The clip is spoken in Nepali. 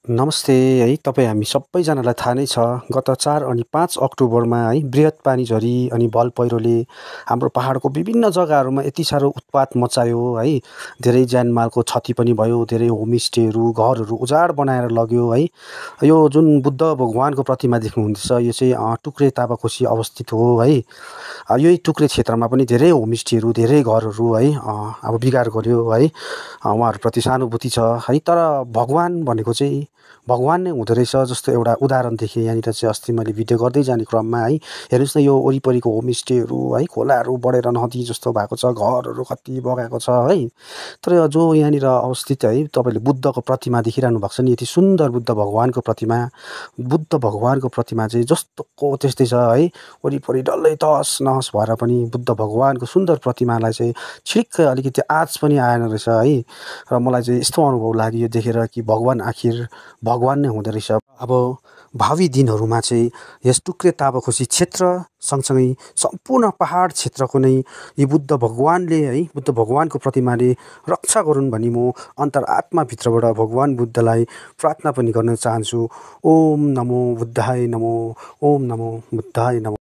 नमस्ते है तपाईँ हामी सबैजनालाई थाहा नै छ गत 4 अनि 5 अक्टोबरमा है बृहत् पानी झरी अनि भल पहिरोले हाम्रो पहाडको विभिन्न जग्गाहरूमा यति साह्रो उत्पात मचायो है। धेरै ज्यानमालको क्षति पनि भयो, धेरै होमस्टेहरू घरहरू उजाड बनाएर लग्यो है। यो जुन बुद्ध भगवानको प्रतिमा देख्नुहुँदैछ यो चाहिँ टुक्रे ताबाकोसी अवस्थित हो है। यही टुक्रे क्षेत्रमा पनि धेरै होमस्टेहरू धेरै घरहरू है अब बिगार गर्यो है। उहाँहरूप्रति सहानुभूति छ है। तर भगवान भनेको चाहिँ भगवान नै हुँदो रहेछ जस्तो एउटा उदाहरण देखेँ यहाँनिर चाहिँ अस्ति मैले भिडियो गर्दै जाने क्रममा है। हेर्नुहोस् न यो वरिपरिको होमस्टेहरू है, खोलाहरू बढेर नदी जस्तो भएको छ, घरहरू कति बगाएको छ है। तर जो यहाँनिर अवस्थित है तपाईँले बुद्धको प्रतिमा देखिरहनु भएको छ नि, यति सुन्दर बुद्ध भगवानको प्रतिमा। बुद्ध भगवानको प्रतिमा चाहिँ जस्तोको त्यस्तै छ है। वरिपरि डल्लै तहस नहस भएर पनि बुद्ध भगवानको सुन्दर प्रतिमालाई चाहिँ छिक्क अलिकति आँच पनि आएन रहेछ है। र मलाई चाहिँ यस्तो अनुभव लाग्यो यो देखेर कि भगवान आखिर भगवान नै हुँदो रहेछ। अब भावी दिनहरूमा चाहिँ यस टुक्रे ताबाकोसी क्षेत्र सँगसँगै सम्पूर्ण पहाड क्षेत्रको नै यी बुद्ध भगवानले है, बुद्ध भगवानको प्रतिमाले रक्षा गरून् भनी म अन्तरात्माभित्रबाट भगवान बुद्धलाई प्रार्थना पनि गर्न चाहन्छु। ओम नमो बुद्धाय नमो, ओम नमो बुद्धाय नमो।